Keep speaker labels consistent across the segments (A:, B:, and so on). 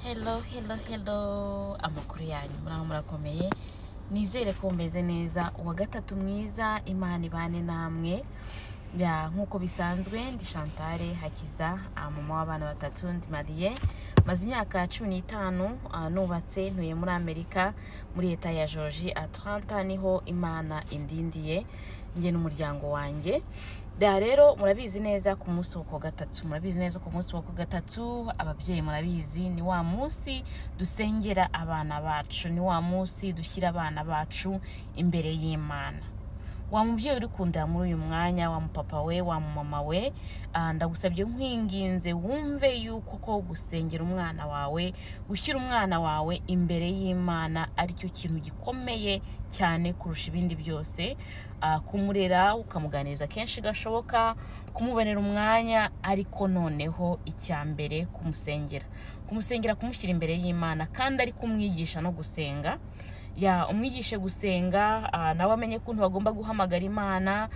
A: Hello, hello, hello, amakuru yanyu? Muraho, murakomeye? Nizere ko mumeze neza. Uwa gatatu mwiza, Imana ibane namwe. Ya, nk'uko bisanzwe ndi Chantal Hakiza, mama w'abana batatu, ndi mariée, maze imyaka 15 nubatse, ntuye muri Amerika, muri leta ya Georgia, Atlanta, niho Imana indindiye njye n'umuryango wanjye. Da rero murabizi neza ku munsi wo kuwa gatatu, murabizi neza ku munsi wo kuwa gatatu, ababyeyi murabizi, ni wa munsi dusengera abana bacu, ni wa munsi dushyira abana bacu imbere y'Imana. Wa mubyeyi uri kundeba muri uyu mwanya, wa mupapa we, wa mumama we, ndagusabye, nkwinginze, wumve yuko ko gusengera umwana wawe, gushyira umwana wawe imbere y'Imana aricyo kintu gikomeye cyane kurusha ibindi byose. Kumurera ukamuganiriza kenshi gashoboka, kumubonera umwanya, ariko noneho icya mbere kumusengera, kumusengera, kumushyira imbere y'Imana, kandi ari kumwigisha no gusenga. Ya, umwigishe gusenga, nawe amenye ukuntu bagomba guhamagara Imana.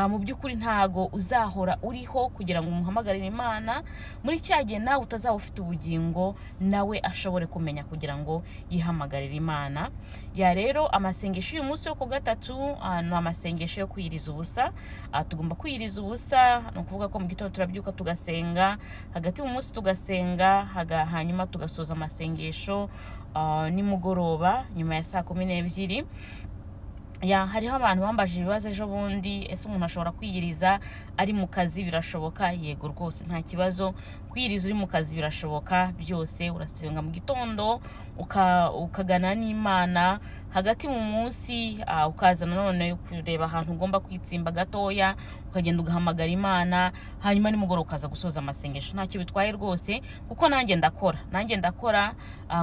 A: Mu by'ukuri ntago uzahora uriho kugira ngo umuhamagarire Imana. Muri cya gihe nawe utazaba ufite ubugingo, nawe ashobore kumenya kugira ngo yihamagarire Imana. Ya, rero amasengesho y'uyu munsi wo ku gatatu ni amasengesho yo kwiyiriza ubusa. Tugomba kwiyiriza ubusa, ni ukuvuga ko mu gitondo turabyuka tugasenga, hagati mu munsi tugasenga, hanyuma tugasoza amasengesho nimugoroba nyuma ya saa 12. Ya, hariho abantu bambaje ibibazo ejo bundi: ese umuntu ashobora kwiyiriza ari mu kazi? Birashoboka, yego rwose, nta kibazo. Kwiyiriza uri mu kazi birashoboka byose. Urasenga mu gitondo, ukagana n'Imana hagati mu munsi, ukaza nanone kureba ahantu ugomba kwitsimba gatoya, ukagenda ugahamagara Imana, hanyuma nimugoroba ukaza gusoza amasengesho. Ntacyo bitwaye rwose, kuko nanjye ndakora, nanjye ndakora,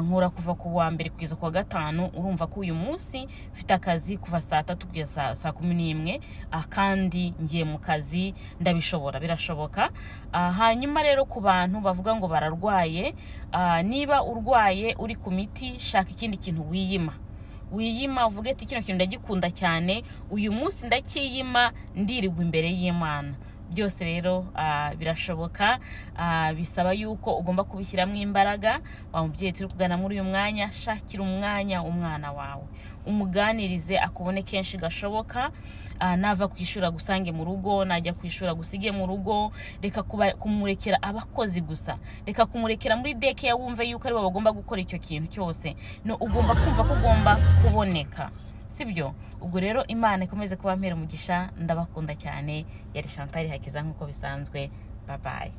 A: nkora kuva ku wa mbere kugeza ku wa gatanu. Urumva ko uyu munsi mfite akazi kuva saa 3 kugeza saa 11, kandi ngiye mu kazi, ndabishobora, birashoboka. Hanyuma rero ku bantu bavuga ngo bararwaye, niba urwaye uri ku miti, shaka ikindi kintu wiyima, wiyima, uvuge ati: "Kino kintu ndagikunda cyane, uyu munsi ndacyiyima, ndirirwa imbere y'Imana." Byose rero birashoboka, bisaba yuko ugomba kubishyiramo imbaraga. Wa mubyeyi turi kugana muri uyu mwanya, shakira umwanya umwana wawe, umuganirize, akubone kenshi gashoboka. Nava ku ishuri agusange mu rugo, najya ku ishuri agusige mu rugo. Reka kumurekera abakozi gusa, reka kumurekera muri daycare, wumve yuko aribo bagomba gukora icyo kintu cyose. No, ugomba kumva ko ugomba kuboneka, sibyo? Ubwo rero Imana ikomeze kuba mpera umugisha, ndabakunda cyane. Yari Chantal Hakiza nk'uko bisanzwe. Bye bye.